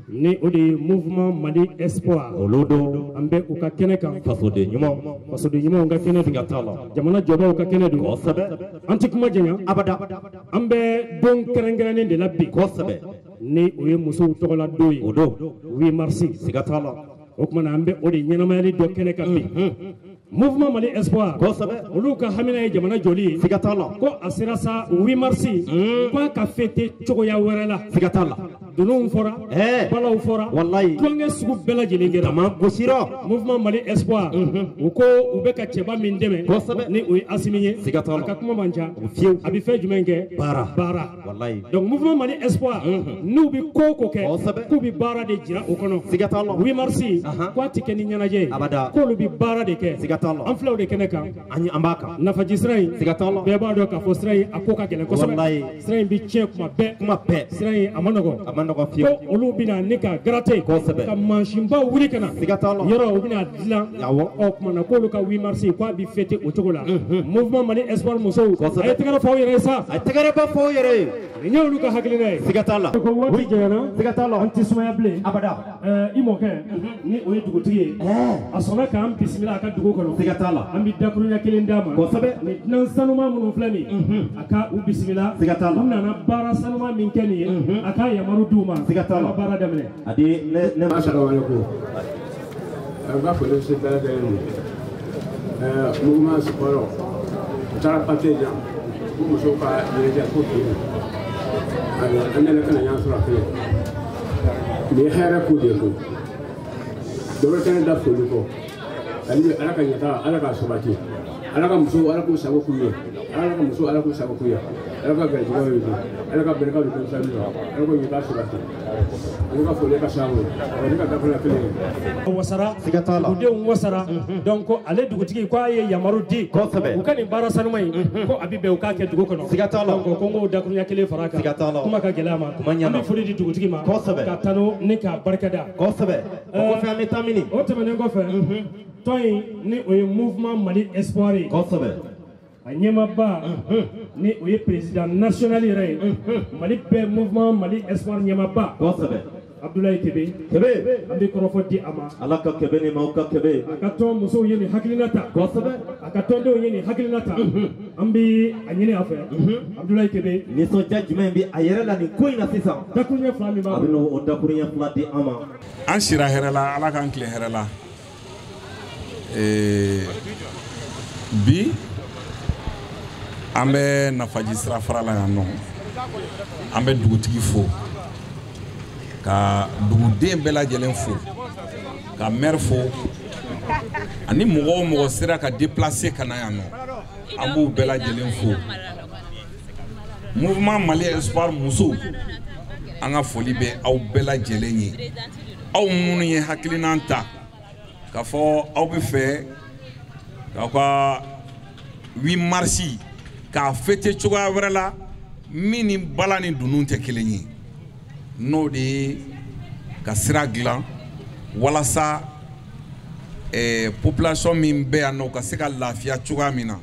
Ni o de ye mouvement Mali Espoir olu don an bɛ u ka kɛnɛ kan fasoden ɲumanw ka kɛnɛ don jamana jɔbaaw ka kɛnɛ don kosɛbɛ an tɛ kuma janya abada an bɛ don kɛrɛnkɛrɛnnen de la bi kosɛbɛ ni o ye musow tɔgɔla don ye o don 8 mars siga t'a la o tuma na an bɛ o de ɲɛnamayali dɔ kɛnɛ kan bi mouvement Mali Espoir kosɛbɛ olu ka hamina ye jamana jɔli ye siga t'a la ko a sera sa 8 mars k'a ka fêter cogoya wɛrɛ la siga t'a la dununw fɔra balaw fɔra walayi tulonkɛ sugu bɛɛ lajɛlen kɛra ma gosira mouvement Mali Espoir u ko u bɛ ka cɛba min dɛmɛ kosɛbɛ ni o ye Asimi ye siga t'a la a ka kuma man ca fiyewu a bɛ fɛn jumɛn kɛ baara baara walayi donc mouvement Mali Espoir n'u bɛ ko o ko kɛ k'u bɛ baara de jira o kɔnɔ siga t'a la 8 mars k'a tɛ kɛ ni ɲɛnajɛ ye abada k'olu bɛ baara de kɛ siga t'a la an filɛ o de kɛnɛ kan an b'a kan nafaji sira in siga t'a la bɛɛ b'a dɔn k'a fɔ sira in a ko ka gɛlɛn kosɛbɛ sira in bɛ tiɲɛ kuma bɛɛ sira in a ma nɔgɔn ko olu bɛna ne ka gratter ka mansinbaw wuli ka na yɔrɔ u bɛna dilan ɔ tuma na k'olu ka 8 mars k'a bɛ fêter o cogo la mouvement Mali Espoir musow a ye tɛgɛrɛ fɔ aw yɛrɛ ye sa a ye tɛgɛrɛ ba fɔ aw yɛrɛ ye nin ye olu ka hakilina ye siga t'a la ko waati janyana siga t'a la an tɛ sumaya bilen abada i mɔkɛ ni o ye dugutigi ye a sɔnna k'an bisimila a ka dugu kɔnɔ siga t'a la an bɛ dakuruɲɛ kelen d'a ma kosɛbɛ ni dunan sanuman minnu filɛ nin ye a ka u bisimila siga t'a la u nana baara sanuman min kɛ nin ye a ka yamaru d'u ma siga t'a la baara daminɛ a di ne ma salamaleykum n ka foli se bɛɛ lajɛlen ma mouvement kɔrɔ u taara papiye di yan ko musow ka ɲɛnajɛ ko bi an nana ka na ɲɔgɔn sɔrɔ fɛnɛ nin ye hɛrɛ ko de ye koyi dɔ bɛ kɛnɛ da foli kɔ ani ala ka ɲɛtaa ala k'a sabati ala ka musow ala k'u sago k'u ye ala ka musow ala k'u sago k'u ye ala ka garijɛgɛw ye ala ka barika don denmisɛnninw la ala ka ɲɛtaa sabati ala ka foli ka s'an ma ne ka dakuruɲɛ kelen ye. Wasara siga t'a la dugudenw wasara donc ale dugutigi k'a ye yamaru di kosɛbɛ u ka nin baara sanuma in ko a bɛ bɛn u k'a kɛ dugu kɔnɔ siga t'a la donc ko n k'o dakuruɲɛ kelen fara a kan siga t'a la kuma ka gɛlɛn a ma kuma ɲɛna an bɛ foli di dugutigi ma kosɛbɛ ka tanu ni k'a barikada kosɛbɛ o kɔfɛ an bɛ taa mini o tɛmɛnen kɔfɛ tɔn in ni o ye mouvement Mali Espoir ye kosɛbɛ a ɲɛmaaba ni o ye président national yɛrɛ ye Mali bɛɛ mouvement Mali Espoir ɲɛmaaba kosɛbɛ Abdoulaye Kebe Kebe an bɛ kɔrɔfɔ di a ma ala ka kebe ni maaw ka kebe a ka tɔn musow ye nin hakilina ta kosɛbɛ a ka tɔndenw ye nin hakilina ta an bɛ a ɲini a fɛ Abdoulaye Kebe nisɔndiya jumɛn bɛ a yɛrɛ la nin ko in na sisan dakuruɲɛ fila min b'a bolo a bɛ n'o dakuruɲɛ fila di an ma an sira hɛrɛ la ala k'an tilen hɛrɛ la bi an bɛ nafaji sira fara la yan nɔ an bɛ dugutigi fo ka duguden bɛɛ lajɛlen fo ka maire fo ani mɔgɔ o mɔgɔ sera ka déplacer ka na yan nɔ an b'u bɛɛ lajɛlen fo mouvement Mali Espoir musow an ka foli bɛ aw bɛɛ lajɛlen ye aw minnu ye hakilina ta k'a fɔ aw bɛ fɛ k'aw ka 8 mars k'a fêter cogoya wɛrɛ la min ni bala ni dunun tɛ kelen ye n'o de ye ka sira dilan walasa population min bɛ yan nɔ ka se ka lafiya cogoya min na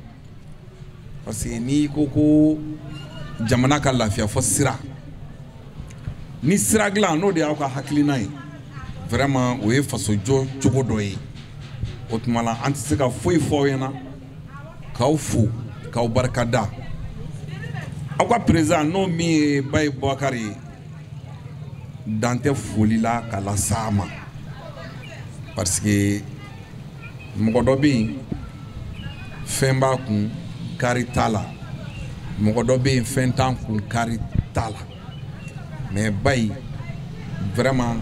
parce que n'i ko ko jamana ka lafiya fɔ sira ni sira dilan n'o de y'aw ka hakilina ye vraiment o ye fasojɔ cogo dɔ ye o tuma la an tɛ se ka foyi fɔ aw ɲɛna k'aw fo k'aw barika da Aw ka président n'o min ye Baye Boubacar ye, dan tɛ foli la ka las'a ma, parce que mɔgɔ dɔ bɛ yen fɛn b'a kun kari t'a la, mɔgɔ dɔ bɛ yen fɛn t'an kun kari t'a la. Mais Baye vraiment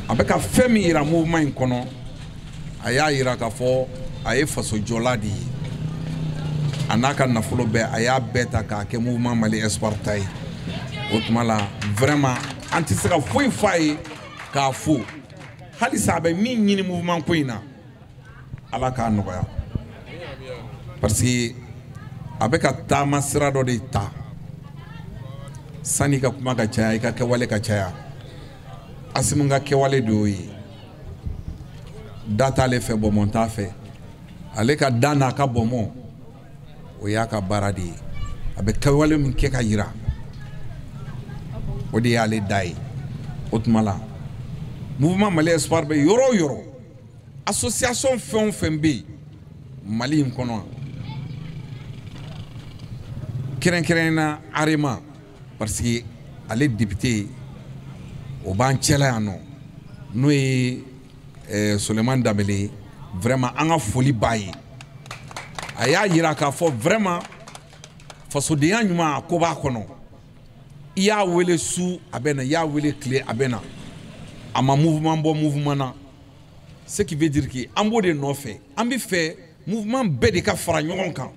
a bɛ ka fɛn min yira mouvement in kɔnɔ, a y'a yira k'a fɔ a ye fasojɔla de ye. A n'a ka nafolo bɛɛ a y'a bɛɛ ta k'a kɛ mouvement Mali Espoir ta ye. O tuma la vraiment an tɛ se ka foyi f'a ye k'a fo. Halisa a bɛ min ɲini mouvement ko in na, Ala k'a nɔgɔya, parce que a bɛ ka taama sira dɔ de ta. Sanni ka kuma ka caya, i ka kɛwale ka caya. Asimu ka kɛwale de y'o ye. Da t'ale fɛ, bɔnbɔn t'a fɛ. Ale ka da n'a ka bɔnbɔn, o y'a ka baara de ye. A bɛ kɛwale min kɛ ka yira, o de y'ale da ye. O tuma la mouvement Mali Espoir bɛ yɔrɔ o yɔrɔ, association fɛn o fɛn bɛ yen Mali in kɔnɔ, kɛrɛnkɛrɛnnenya la AREMA, parce que ale député o b'an cɛla yan nɔ, n'o ye Souleymane Dembélé ye. Vraiment an ka foli b'a ye. A y'a yira k'a fɔ vraiment fasodenya ɲuman a ko b'a kɔnɔ. I y'a wele su a bɛ na, i y'a wele tile a bɛ na. A ma mouvement bɔ mouvement na. Ce qui veut dire que an b'o de nɔfɛ. An bɛ fɛ mouvement bɛɛ de ka fara ɲɔgɔn kan,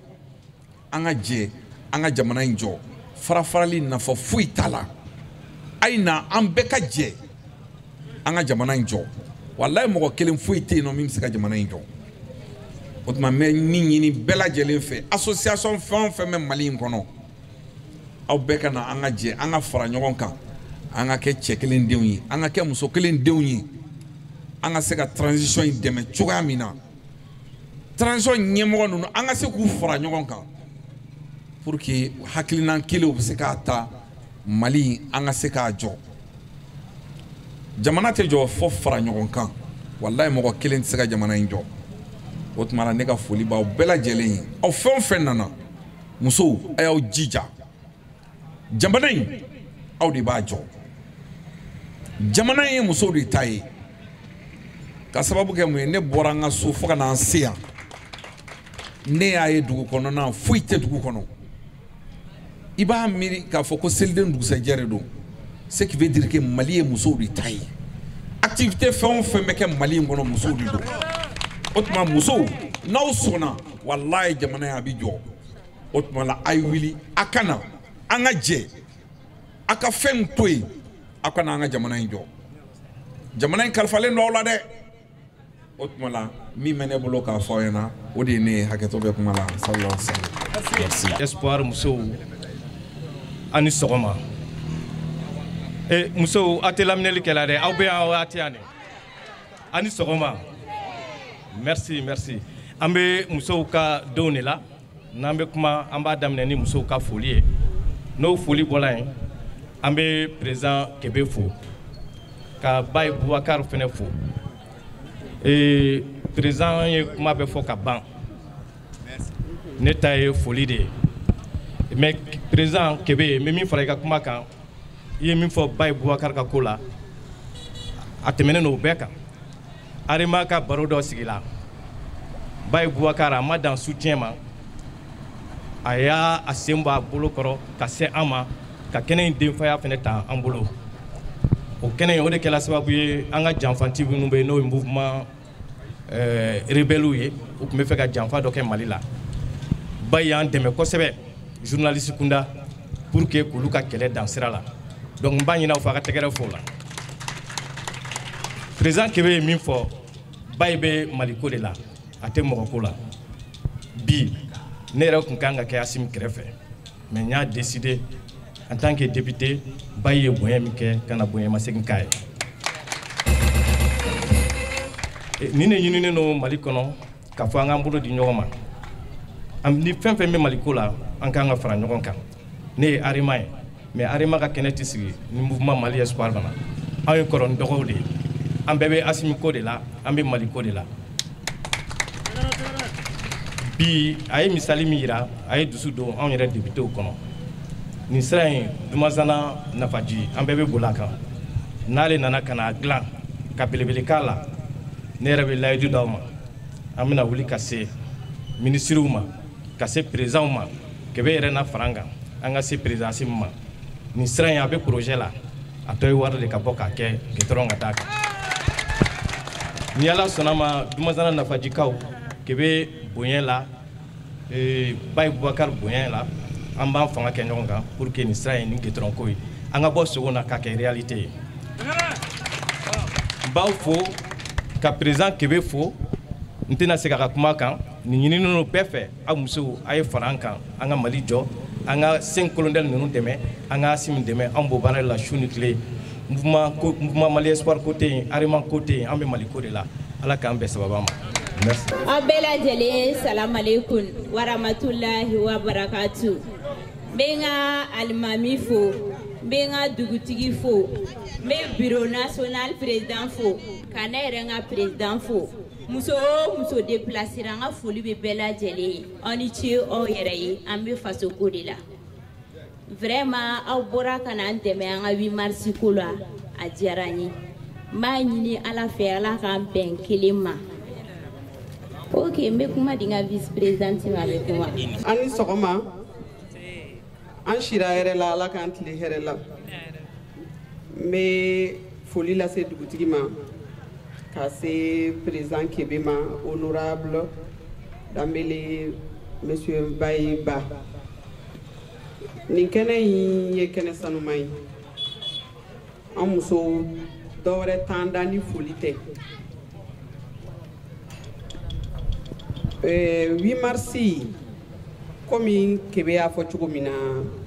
an ka jɛ an ka jamana in jɔ. Fara-farali nafa foyi t'a la. A ye na an bɛɛ ka jɛ an ka jamana in jɔ. Walayi mɔgɔ kelen foyi tɛ yen nɔ min bɛ se ka jamana in jɔ. O tuma n bɛ min ɲini bɛɛ lajɛlen fɛ, association fɛn o fɛn bɛ Mali in kɔnɔ, aw bɛɛ ka na an ka jɛ an ka fara ɲɔgɔn kan, an ka kɛ cɛ kelen denw ye, an ka kɛ muso kelen denw ye, an ka se ka transition in dɛmɛ cogoya min na. Transition ɲɛmɔgɔ ninnu an ka se k'u fara ɲɔgɔn kan pour que hakilina kelenw bɛ se k'a ta Mali an ka se k'a jɔ. Jamana tɛ jɔ fo fara ɲɔgɔn kan. Walayi mɔgɔ kelen tɛ se ka jamana in jɔ. O tuma na ne ka foli b'aw bɛɛ lajɛlen ye. Aw fɛn o fɛn nana, musow a y'aw jija. Jamana in aw de b'a jɔ. Jamana in ye musow de ta ye. Ka sababu kɛ mun ye, ne bɔra n ka so fo ka na n se yan, ne y'a ye dugu kɔnɔna foyi tɛ dugu kɔnɔ. I b'a miiri k'a fɔ ko seliden dugusɛjɛ de don. Ce qui veut dire que Mali ye musow de ta ye. Activité fɛn o fɛn bɛ kɛ Mali in kɔnɔ, musow de don. O tuma musow, n'aw sɔnna, walayi jamana in a bɛ jɔ. O tuma la a ye wuli, a ka na an ka jɛ, a ka fɛnw to yen, a ka na an ka jamana in jɔ. Jamana in kalifalen don aw la dɛ. O tuma la min bɛ ne bolo k'a fɔ aw ɲɛna, o de ye ne ye. Hakɛto bɛ kuma la. Sallallahu alaihi wasallam. Merci. Espoir musow, a ni sɔgɔma. Musow a tɛ laminɛli kɛla dɛ, aw bɛ yan aw tɛ yan dɛ. A ni sɔgɔma. Merci, merci. An bɛ musow ka denw de la. N'an bɛ kuma, an b'a daminɛ ni musow ka foli ye. N'o foli bɔra yen, an bɛ président Kebe fo, ka Baye Boubacar fɛnɛ fo. Président ye kuma bɛɛ fɔ ka ban. Ne ta ye foli de ye. Mais président Kebe, n bɛ min fara i ka kuma kan, i ye min fɔ Baye Boubacar ka ko la, a tɛmɛnen don o bɛɛ kan. Arema ka baro dɔ sigila, Baye Boubacar a ma dan soutien ma, a y'a a sen bɔ a bolo kɔrɔ ka se an ma, ka kɛnɛ in denfaya fɛnɛ ta an bolo. O kɛnɛ in, o de kɛla sababu ye an ka janfanti minnu bɛ yen, n'o ye mouvement rebelle ye, u tun bɛ fɛ ka janfa dɔ kɛ Mali la. Baye y'an dɛmɛ kosɛbɛ journaliste kunda pour que k'olu ka kɛlɛ dan sira la. Donc n b'a ɲini aw fɛ, a ka tɛgɛrɛ fɔ o la. Président Kebe ye min fɔ, Baye bɛ Maliko de la, a tɛ mɔgɔ ko la. Bi ne yɛrɛ tun kan ka kɛ Asimi kɛrɛfɛ, mais n y'a décidé en tant que député, Baye ye bonya min kɛ ka na bonya masegin k'a ye. Nin de ɲininen don Mali kɔnɔ, k'a fɔ an k'an bolo di ɲɔgɔn ma. Ni fɛn fɛn bɛ Maliko la, an k'an ka fara ɲɔgɔn kan. Ne ye AREMA ye, mais AREMA ka kɛnɛ tɛ sigi ni mouvement Mali Espoir fana. Anw ye kɔrɔ ni dɔgɔw de ye. An bɛɛ bɛ Asimi ko de la, an bɛ Mali ko de la. Bi a ye misali min yira, a ye dusu don anw yɛrɛ députéw kɔnɔ. Nin sira in Dumasana Nafaji an bɛɛ bɛ boli a kan. N'ale nana ka n'a dilan ka belebele k'a la, ne yɛrɛ bɛ layidu d'aw ma, an bɛna wuli ka se minisiriw ma, ka se présidentw ma, Kebe yɛrɛ na fara an kan, an ka se président Assimi ma. Nin sira in a bɛ projet la, a tɔ ye wari de ka bɔ k'a kɛ goudron ka d'a kan. Ni Ala sɔnna ma, Dumasana Nafajikaw, Kebe bonya la, Baye Boubacar bonya la, an b'an fanga kɛ ɲɔgɔn kan pour que nin sira in ni goudron ko ye, an ka bɔ sogo na k'a kɛ réalité ye. N b'aw fo ka président Kebe fo, n tɛna segin a ka kuma kan. Nin ɲininen don bɛɛ fɛ, aw musow a ye fara an kan, an ka Mali jɔ, an ka 5 colonels ninnu dɛmɛ, an ka Assimi dɛmɛ. Anw b'o baara de la su ni tile. Mouvement Mali Espoir ko tɛ yen, Arema ko tɛ yen, an bɛ Mali ko de la. Ala k'an bɛn sababa ma. Merci. Aw bɛɛ lajɛlen, salamalekun waramatulahi wa barakatu. N bɛ n ka alimami fo, n bɛ n ka dugutigi fo, n bɛ bureau national président fo, ka ne yɛrɛ n ka président fo. Muso o muso déplacera, n ka foli bɛ bɛɛ lajɛlen ye. Aw ni ce aw yɛrɛ ye, an bɛ faso ko de la. Vraiment aw bɔra ka na an dɛmɛ an ka 8 mars ko la, a diyara n ye. N b'a ɲini Ala fɛ, Ala k'an bɛn kelen ma. Ok, n bɛ kuma di n ka vice présidente ma, a bɛ kuma. An ni sɔgɔma, an sira hɛrɛ la, Ala k'an tile hɛrɛ la. N bɛ foli lase dugutigi ma, ka se président Kebe ma, honorable Danbele monsieur Baye Ba. Nin kɛnɛ in ye kɛnɛ sanuman ye. An musow dɔwɛrɛ t'an da ni foli tɛ. 8 mars, komi Kebe y'a fɔ cogo min na,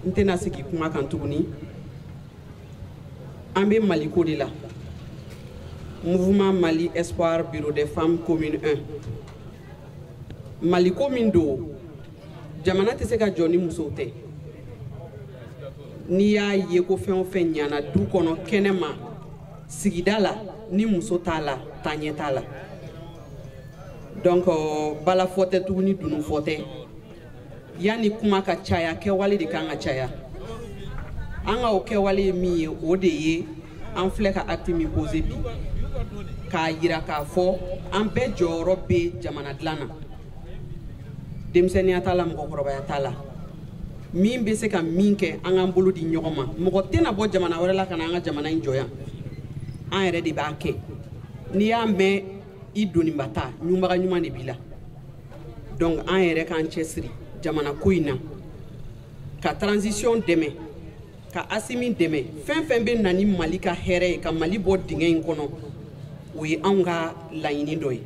n tɛna segin kuma kan tuguni. An bɛ Maliko de la. Mouvement Mali Espoir Bureau des Femmes Commune 1. Maliko min don, jamana tɛ se ka jɔ ni musow tɛ. N'i y'a ye ko fɛn o fɛn ɲana du kɔnɔ, kɛnɛ ma, sigida la, ni muso t'a la, taaɲɛ t'a la. Donc bala fɔ tɛ tuguni, dunu fɔ tɛ. Yanni kuma ka caya, kɛwale de kan ka caya. An ka o kɛwale ye min ye, o de ye an filɛ ka acte min posé bi, k'a yira k'a fɔ an bɛɛ jɔyɔrɔ bɛ jamana dilan na. Denmisɛnninya t'a la, mɔgɔkɔrɔbaya t'a la. Min bɛ se ka min kɛ, an k'an bolo di ɲɔgɔn ma. Mɔgɔ tɛna bɔ jamana wɛrɛ la ka na an ka jamana in jɔ yan, an yɛrɛ de b'a kɛ. N'i y'a mɛn i doniba ta, ɲumaga ɲuman de b'i la. Donc an yɛrɛ k'an cɛsiri jamana ko in na, ka transition dɛmɛ, ka Assimi dɛmɛ. Fɛn fɛn bɛ na ni Mali ka hɛrɛ ye, ka Mali bɔ dingɛ in kɔnɔ, o ye anw ka laɲini dɔ ye.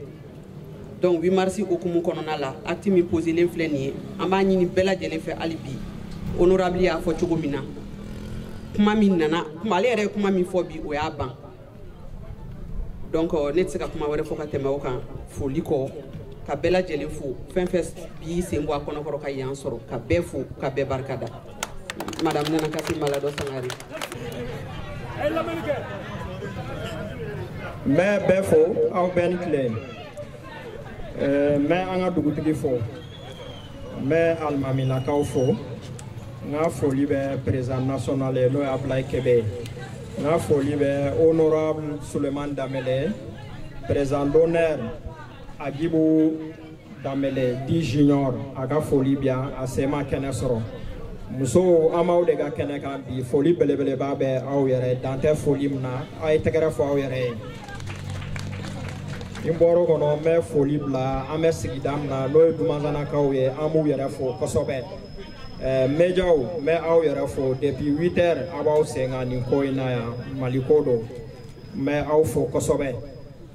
Donc 8 mars hukumu kɔnɔna la, acte min poselen filɛ nin ye, an b'a ɲini bɛɛ lajɛlen fɛ hali bi. Honorable y'a fɔ cogo min na, kuma min nana, kuma ale yɛrɛ ye kuma min fɔ bi, o y'a ban. Donc ne tɛ se ka kuma wɛrɛ fɔ ka tɛmɛ o kan, foli kɔ, ka bɛɛ lajɛlen fo. Fɛn fɛn b'i sen bɔ a kɔnɔkɔrɔ ka yan sɔrɔ, ka bɛɛ fo, ka bɛɛ barika da. Madame Nana Kassim Malado Sangare. N bɛ bɛɛ fo, aw bɛɛ ni tile. N bɛ an ka dugutigi fo, n bɛ alimamilakaw fo. N ka foli bɛ président national ye, n'o ye Ablaye Kebe ye. N ka foli bɛ honorable Souleymane Danbele, président d'honneur Agibou Danbele dit Junior, a ka foli bi yan, a sen ma kɛnɛ sɔrɔ. Musow, an b'aw de ka kɛnɛ kan bi, foli belebeleba bɛ aw yɛrɛ, dan tɛ foli min na, a ye tɛgɛrɛ fɔ aw yɛrɛ ye. Ni bɔr'o kɔnɔ, n bɛ foli bila an bɛ sigida min na, n'o ye Dumanzanakaw ye, an b'u yɛrɛ fo kosɛbɛ. Médiaw, n bɛ aw yɛrɛ fo depuis 8 heures, aw b'aw sen kan nin ko in na yan, Mali ko don. N bɛ aw fo kosɛbɛ.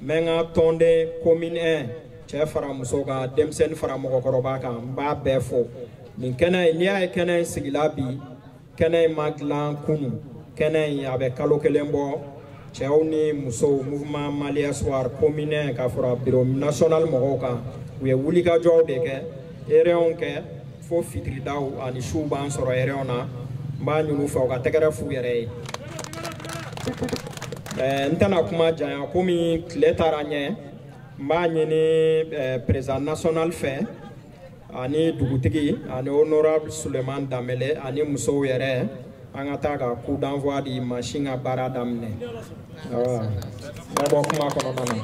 N bɛ n ka tɔnden commune 1, cɛ fara muso kan, denmisɛnnin fara mɔgɔkɔrɔba kan, n b'a bɛɛ fo. Nin kɛnɛ in, n'i y'a ye kɛnɛ in sigila bi, kɛnɛ in ma dilan kunun, kɛnɛ in a bɛ kalo kelen bɔ. Cɛw ni musow, mouvement Mali Espoir commune 1 ka fara bureau national mɔgɔw kan, u ye wulikajɔw de kɛ, réunion kɛ fo fitiridaw ani suw b'an sɔrɔ réunion na. N b'a ɲini u fɛ u ka tɛgɛrɛ f'u yɛrɛ ye. N tɛna kuma janya komi tile taara ɲɛ. N b'a ɲini président national fɛ, Ani dugutigi ani honorable Suleiman Damele ani musow yɛrɛ an ka taa ka coup d'envoi di machine ka baara daminɛ. N bɛ bɔ kuma kɔnɔna na.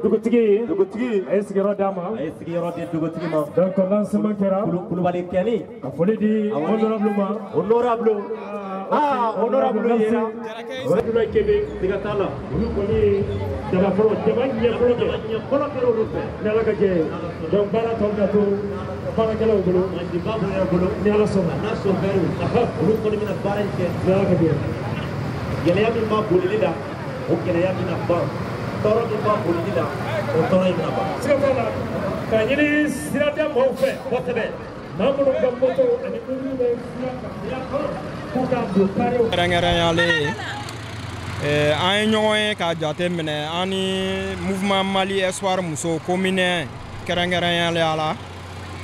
Dugutigi a ye sigiyɔrɔ d'a ma. A ye sigiyɔrɔ di dugutigi ma. Donc lancement kɛra. Kulubali kɛli. Ka foli di honorable ma. Honorable. Ah honorable yera. Abdoulaye Kébé. Siga t'a la. Olu kɔni ye jaba fɔlɔ jaba ɲɛ fɔlɔ kɛ. Ɲɛ fɔlɔ kɛra olu fɛ. Ni Ala ka jɛ ye. Donc baara tɔ bɛna to baarakɛlaw bolo. Mandiba bolo. Ni Ala sɔnna. A n'a sofɛriw. Olu kɔni bɛna baara in kɛ. Ni Ala ka jɛ ye. Gɛlɛya min b'a bolili la, o gɛlɛya bɛna ban. Tɔɔrɔ min b'a bolili la, o tɔɔrɔ in bɛna ban. Siga t'a la, k'a ɲini sirada maaw fɛ. Kosɛbɛ. Maa minnu ka moto ani mobili bɛ sira kan sira kɔnɔ k'u k'a don karew. Kɛrɛnkɛrɛnyalen an ye ɲɔgɔn ye k'a jate minɛ an ni mouvement Mali Espoir musow commune kɛrɛnkɛrɛnyalen la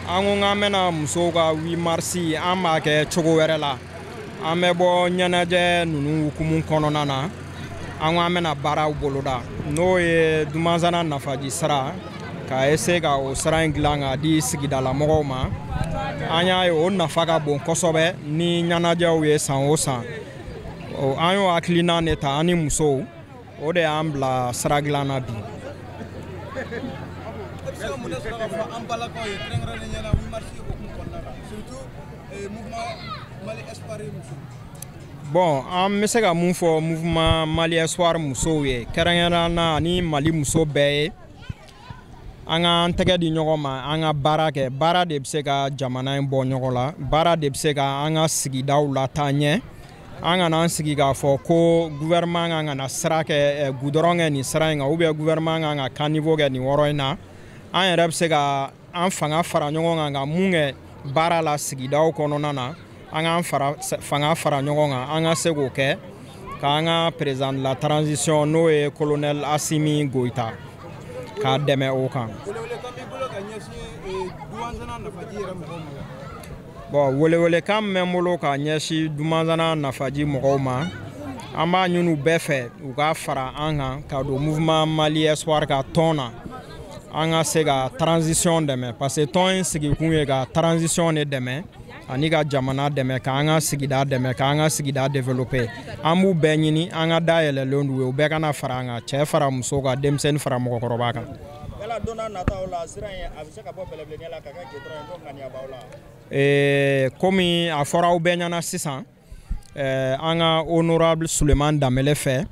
an ko k'an bɛna musow ka 8 mars an b'a kɛ cogo wɛrɛ la. An bɛ bɔ ɲɛnajɛ ninnu hukumu kɔnɔna na an ko an bɛna baaraw boloda n'o ye Dumansana nafaji sira ka essayer ka o sira in dilan k'a di sigidalamɔgɔw ma. An y'a ye o nafa ka bon kosɛbɛ ni ɲɛnajɛw ye san o san. An y'o hakilina de ta an ni musow o de y'an bila sira dilan na bi. E bɛ se ka mun de sɔrɔ k'a fɔ an balakaw ye kɛrɛnkɛrɛnnenya la 8 mars hukumu kɔnɔna la surtout mouvement Mali Espoir muso? Bon, an bɛ se ka mun fɔ mouvement Mali Espoir musow ye, kɛrɛnkɛrɛnnenya na ani Mali muso bɛɛ ye, an k'an tɛgɛ di ɲɔgɔn ma, an ka baara kɛ. Baara de bɛ se ka jamana in bɔ ɲɔgɔn la, baara de bɛ se ka an ka sigidaw lataa ɲɛ. An kana an sigi k'a fɔ ko gouvernement kan ka na sira kɛ, goudron kɛ nin sira in kan, ou bien gouvernement kan ka caniveau kɛ nin yɔrɔ in na. An yɛrɛ bɛ se ka an fanga fara ɲɔgɔn kan ka mun kɛ baara la sigidaw kɔnɔna na, an k'an fanga fara ɲɔgɔn kan, an ka se k'o kɛ k'an ka président de la transition, n'o ye colonel Assimi Goïta, k'a dɛmɛ o kan. Bon, welewelekan min bɛ n bolo ka ɲɛsin Dumanzana Nafaji mɔgɔw ma, an b'a ɲini u bɛɛ fɛ u ka fara an kan ka don mouvement Mali Espoir ka tɔn na, an ka se ka transition dɛmɛ, parce que tɔn in sigikun ye ka transition de dɛmɛ ani ka jamana dɛmɛ, k'an ka sigida dɛmɛ, k'an ka sigida développer. An b'u bɛɛ ɲini, an ka dayɛlɛlen d'u ye, u bɛɛ kana fara an kan, cɛ fara muso kan, denmisɛnnin fara mɔgɔkɔrɔba kan. Yala don n'a nataw la, sira in a bɛ se ka bɔ bɛlɛbilenya la ka kɛ goudron ye, ko ŋaniya b'aw la? Komi a fɔra aw bɛɛ ɲɛna sisan, an ka honorable Sulemani Danbele fɛ,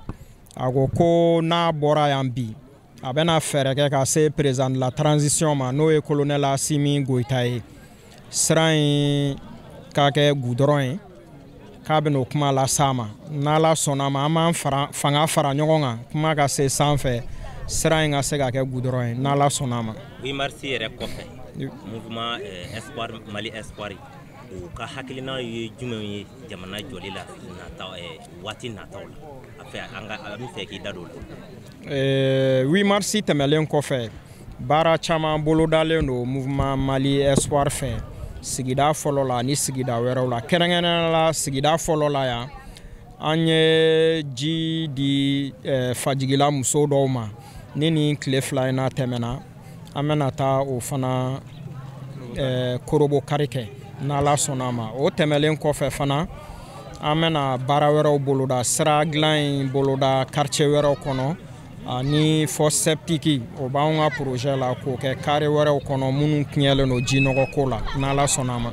a ko ko n'a bɔra yan bi, a bɛna fɛɛrɛ kɛ ka se président de la transition ma, n'o ye colonel Assimi Goïta ye, sira in ka kɛ goudron ye, k'a bɛn'o kuma las'a ma. N'Ala sɔnna ma, an b'an fanga fara ɲɔgɔn kan, kuma ka se sanfɛ, sira in ka se ka kɛ goudron ye, n'Ala sɔnna ma. 8 mars yɛrɛ kɔfɛ, mouvement Espoir Mali Espoir, u ka hakilina ye jumɛn ye jamana jɔli la nata waati nataw la? A fɛ an ka an bɛ fɛ k'i da don o la. 8 mars tɛmɛlen kɔfɛ, baara caman bolodalen don mouvement Mali Espoir fɛ, sigida fɔlɔ la ani sigida wɛrɛw la. Kɛrɛnkɛrɛnnenya la, sigida fɔlɔ la yan, an ye ji di fajigila muso dɔw ma. Ni nin tile 2 in na tɛmɛna, an bɛna taa o fana korobokari kɛ, n'Ala sɔnna a ma. O tɛmɛlen kɔfɛ fana, an bɛna baara wɛrɛw boloda, sira dilan in boloda quartier wɛrɛw kɔnɔ, ani fosse septique, o b'anw ka projet la k'o kɛ carré wɛrɛw kɔnɔ minnu tiɲɛlen don jinɔgɔ ko la, n'Ala sɔnna a ma.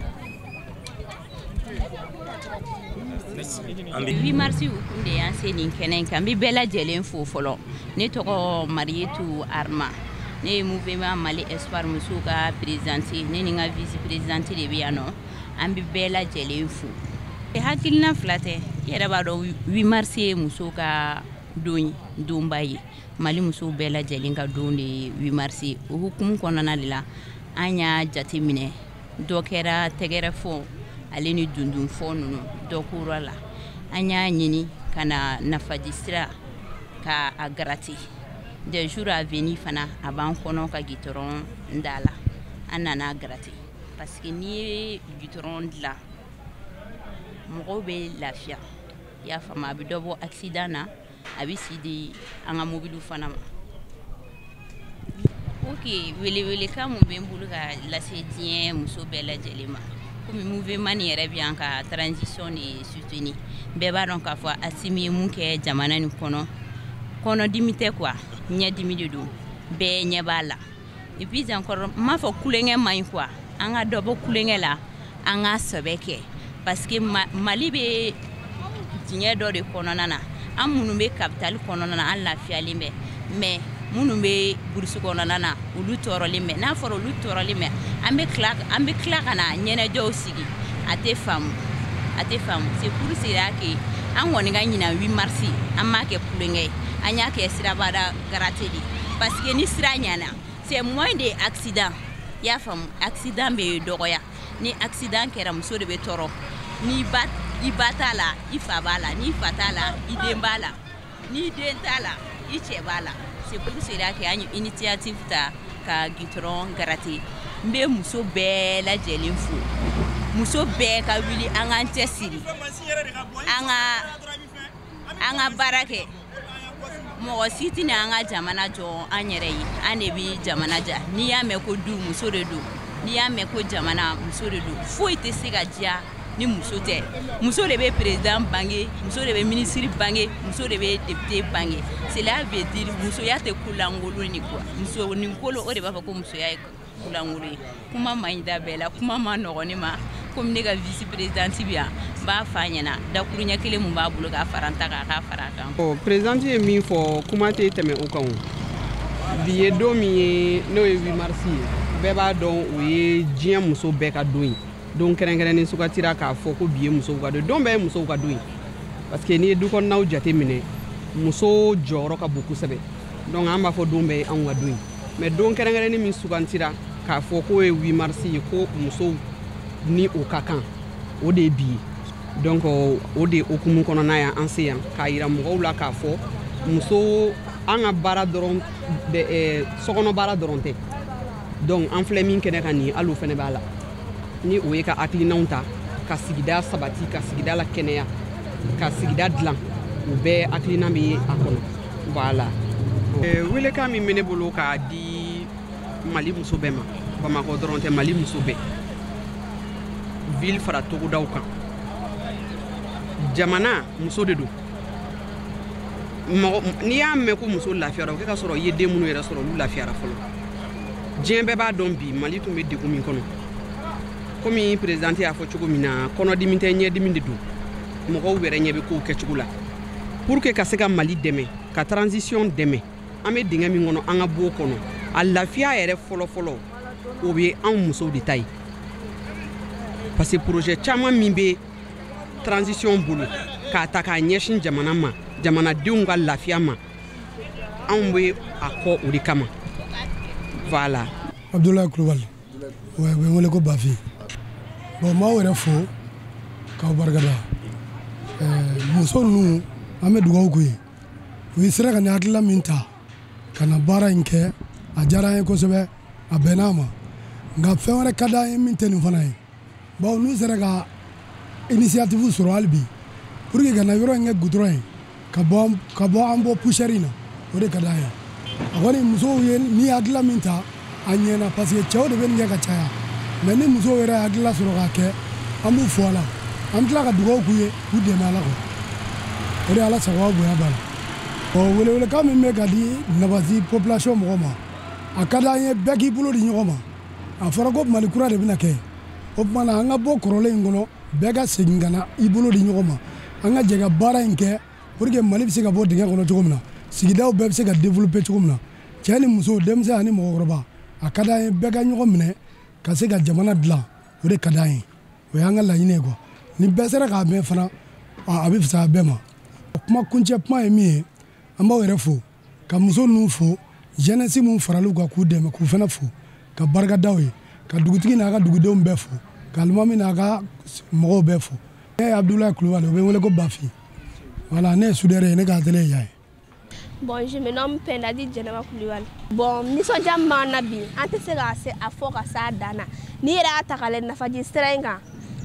8 mars kun de y'an se nin kɛnɛ in kan. N bɛ bɛɛ lajɛlen fo fɔlɔ. Ne tɔgɔ Marietu Arma, ne ye mouvement Mali Espoir musow ka présidente, ne ni n ka vice présidente de bɛ yan nɔ. An bɛ bɛɛ lajɛlen fo. Hakilina fila tɛ, i yɛrɛ b'a dɔn 8 mars ye musow ka don ye, donba ye. Mali musow bɛɛ lajɛlen ka don de ye 8 mars ye. O hukumu kɔnɔna de la, an y'a jate minɛ, dɔ kɛra tɛgɛrɛ fɔ ale ni dundun fɔ ninnu, dɔ kura la. An y'a ɲini ka na nafaji sira ka a gratter. Des jours à venir fana, a b'an kɔnɔ ka goudron da la. An nana gratter parce que n'i ye goudron dilan, mɔgɔw bɛ lafiya, i y'a faamu, a bɛ dɔ bɔ accident na, a bɛ si di an ka mobiliw fana ma. Ok, welewelekan mun bɛ n bolo ka lase diɲɛ muso bɛɛ lajɛlen ma, komi mouvement nin yɛrɛ bɛ yan ka transition de soutenir, bɛɛ b'a dɔn k'a fɔ Assimi ye mun kɛ jamana nin kɔnɔ, kɔnɔdimi tɛ quoi, ɲɛdimi de don, bɛɛ ɲɛ b'a la. Et puis encore, n m'a fɔ kulonkɛ man ɲi quoi, an ka dɔ bɔ kulonkɛ la, an ka sɛbɛ kɛ, parce que Mali bɛ diɲɛ dɔ de kɔnɔna na, an minnu bɛ capitale kɔnɔna na, an lafiyalen bɛ, mais minnu bɛ burusi kɔnɔna na, olu tɔɔrɔlen bɛ. N'a fɔra olu tɔɔrɔlen bɛ, an bɛ tila ka na ɲɛnajɛw sigi, a tɛ faamu, a tɛ faamu. C'est pour cela que an kɔni ka ɲinan 8 mars, an m'a kɛ kulonkɛ ye, an y'a kɛ sirabada gratter de, parce que ni sira ɲɛna, c'est moins de accident, i y'a faamu, accident bɛ dɔgɔya. Ni accident kɛra, muso de bɛ tɔɔrɔ. Ni i ba t'a la, i fa b'a la, n'i fa t'a la, i den b'a la, n'i den t'a la, i cɛ b'a la. C'est pour cela que an ye initiative ta ka goudron gratter. N bɛ muso bɛɛ lajɛlen fo, muso bɛɛ ka wuli, an k'an cɛsiri, an ka baara kɛ. Mɔgɔ si tɛna an ka jamana jɔ an yɛrɛ ye, an de bɛ jamana ja. N'i y'a mɛn ko du, muso de don, n'i y'a mɛn ko jamana, muso de don. Foyi tɛ se ka diya ni muso tɛ. Muso de bɛ président bange, muso de bɛ ministre bange, muso de bɛ député bange. Cela veut dire musoya tɛ kulankolon ni quoi. Muso ni kolo, o de b'a fɔ ko musoya ye kulankolon ye. Kuma man ɲi da bɛɛ la, kuma ma nɔgɔn ne ma. Komi ne ka vice présidente bɛ yan, n b'a f'a ɲɛna dakuruɲɛ kelen mun b'a bolo k'a fara n ta kan, a k'a fara a kan. Ɔ présidente ye min fɔ, kuma tɛ tɛmɛ o kan. O bi ye don min ye, n'o ye 8 mars ye, bɛɛ b'a dɔn o ye diɲɛ muso bɛɛ ka don ye. Don kɛrɛnkɛrɛnnen sugantira k'a fɔ ko bi ye musow ka don, don bɛɛ ye musow ka don ye, parce que n'i ye du kɔnɔnaw jate minɛ, muso jɔyɔrɔ ka bon kosɛbɛ. Donc an b'a fɔ don bɛɛ ye anw ka don ye, mais don kɛrɛnkɛrɛnnen min sugantira k'a fɔ k'o ye 8 mars ye, ko musow ni o ka kan, o de ye bi ye. Donc o de hukumu kɔnɔna yan, an se yan k'a yira mɔgɔw la k'a fɔ muso an ka baara dɔrɔn, sokɔnɔ baara dɔrɔn tɛ. Donc an filɛ min kɛnɛ kan nin ye, hali o fɛnɛ b'a la, ni o ye ka hakilinaw ta ka sigida sabati, ka sigida la kɛnɛya, ka sigida dilan, o bɛɛ hakilina bɛ a kɔnɔ. Voilà, welekan min bɛ ne bolo k'a di Mali muso bɛɛ ma, Bamakɔ dɔrɔn tɛ, Mali muso bɛɛ, ville fara togodaw kan, jamana muso de don. Mɔgɔ n'i y'a mɛn ko muso lafiyara, o kɛ ka sɔrɔ i ye den minnu yɛrɛ sɔrɔ, olu lafiyara fɔlɔ. Diɲɛ bɛɛ b'a dɔn bi Mali tun bɛ degun min kɔnɔ. Komi présidente y'a fɔ cogo min na, kɔnɔdimi tɛ, ɲɛdimi de don. Mɔgɔw yɛrɛ ɲɛ bɛ kow kɛcogo la pour que ka se ka Mali dɛmɛ, ka transition dɛmɛ. An bɛ dingɛ min kɔnɔ, an ka bɔ o kɔnɔ. A lafiya yɛrɛ fɔlɔ-fɔlɔ, o bɛ anw musow de ta ye, parce que projet caman min bɛ transition bolo k'a ta k'a ɲɛsin jamana ma, jamanadenw ka lafiya ma, anw bɛ a kɔ o de kama. Voilà. Abdoulaye Kulubali, ouais, u bɛ n wele ko Bafi. Bon, n b'aw yɛrɛ fo k'aw barikada. Muso ninnu, an bɛ dugawu k'u ye. U ye sera ka nin hakilina min ta ka na baara in kɛ, a diyara an ye kosɛbɛ, a bɛnna a ma. Nka fɛn wɛrɛ ka d'an ye min tɛ nin fana ye, bawo n'u sera ka initiative sɔrɔ hali bi pour que ka na yɔrɔ in kɛ goudron ye, ka bɔ an bɔ poussière in na, o de ka d'an ye. A kɔni musow ye ni hakilina min ta, a ɲɛna, parce que cɛw de bɛ nin kɛ ka caya, mais ni musow yɛrɛ ye hakilina sɔrɔ k'a kɛ, an b'u fo a la, an bɛ tila ka dugawu k'u ye k'u dɛmɛ Ala kɔ. O de ye Ala sago, aw bonya b'a la. Ɔ welewelekan min bɛ ka di Nafaji population mɔgɔ ma, a ka d'an ye bɛɛ k'i bolo di ɲɔgɔn ma. A fɔra ko Mali kura de bɛna kɛ, o tuma na an ka bɔ kɔrɔlen in kɔnɔ, bɛɛ ka segin ka na i bolo di ɲɔgɔn ma, an ka jɛ ka baara in kɛ pour que Mali bɛ se ka bɔ dingɛ kɔnɔ cogo min na, sigidaw bɛɛ bɛ se ka développer cogo min na, cɛ ni muso, denmisɛn ani mɔgɔkɔrɔba. A ka d'an ye bɛɛ ka ɲɔgɔn minɛ ka se ka jamana dilan, o de ka d'an ye, o y'an ka laɲini ye quoi. Ni bɛɛ sera k'a mɛn fana, a bɛ fisaya bɛɛ ma. Kuma kuncɛ kuma ye min ye, an b'aw yɛrɛ fo, ka muso ninnu fo, jeunesse mun faral'u kan k'u dɛmɛ, k'u fana fo, ka barika d'aw ye, ka dugutigi n'a ka dugudenw bɛɛ fo, ka alimami n'a ka mɔgɔw bɛɛ fo. Ne ye Abdoulaye Kulubali, u bɛ n wele ko Bafi. Voilà, ne ye soudeur ye, ne ka atelier ye yan ye. Bon, je me nomme Pendadi Djeneba Koulibaly. Bon, nisɔndiya min b'an na bi, an tɛ se ka se a fɔ ka s'a dan na. N'i yɛrɛ y'a ta k'a lajɛ Nafaji sira in kan,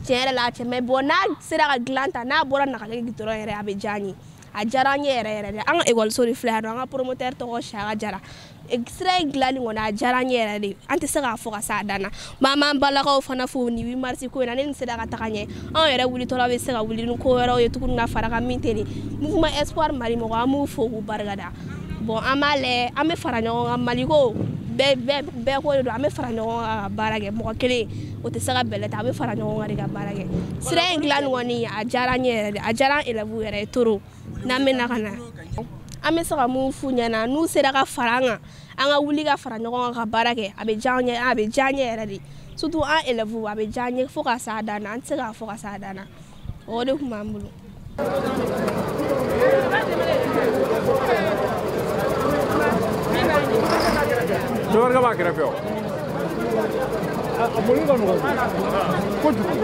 tiɲɛ yɛrɛ la a cɛ man ɲi. Bon, n'a sera ka dilan ta, n'a bɔra na ka kɛ goudron yɛrɛ, a bɛ diya an ye. A diyara an ye yɛrɛ yɛrɛ de. An ka ekɔliso de filɛ yan nɔ, an ka promoteur tɔgɔ Saka Jara. Sira in dilanni kɔni, a diyara an ye yɛrɛ de. An tɛ se k'a fɔ ka s'a dan na. An b'an balakaw fana fo nin 8 mars ko in na, ni nin sera ka taga ɲɛ, anw yɛrɛ wulitɔla bɛ se ka wuli ni ko wɛrɛw ye tuguni ka fara kan min tɛ nin. Mouvement Espoir Mali mɔgɔ, an b'u fo k'u barikada. Bon, an b'a lajɛ, an bɛ fara ɲɔgɔn kan, Mali ko bɛɛ ko de don, an bɛ fara ɲɔgɔn kan ka baara kɛ. Mɔgɔ kelen o tɛ se ka bɛlɛ ta, an bɛ fara ɲɔgɔn kan de ka baara kɛ. Sira in dilanni kɔni, a diyara an ye yɛrɛ de, a diyara an élèves yɛrɛ ye trop. N'an bɛ na ka na, an bɛ se ka mun f'u ɲɛna, n'u sera ka fara an kan, an ka wuli ka fara ɲɔgɔn kan ka baara kɛ, a bɛ diya an ye, a bɛ diya an ye yɛrɛ de. Surtout an élèves, a bɛ diya an ye fo ka s'a dan na, an tɛ se k'a fɔ ka s'a dan na. O de tun b'an bolo. Cɛkɔrɔba b'a kɛrɛfɛ o. A boli ka nɔgɔn kojugu.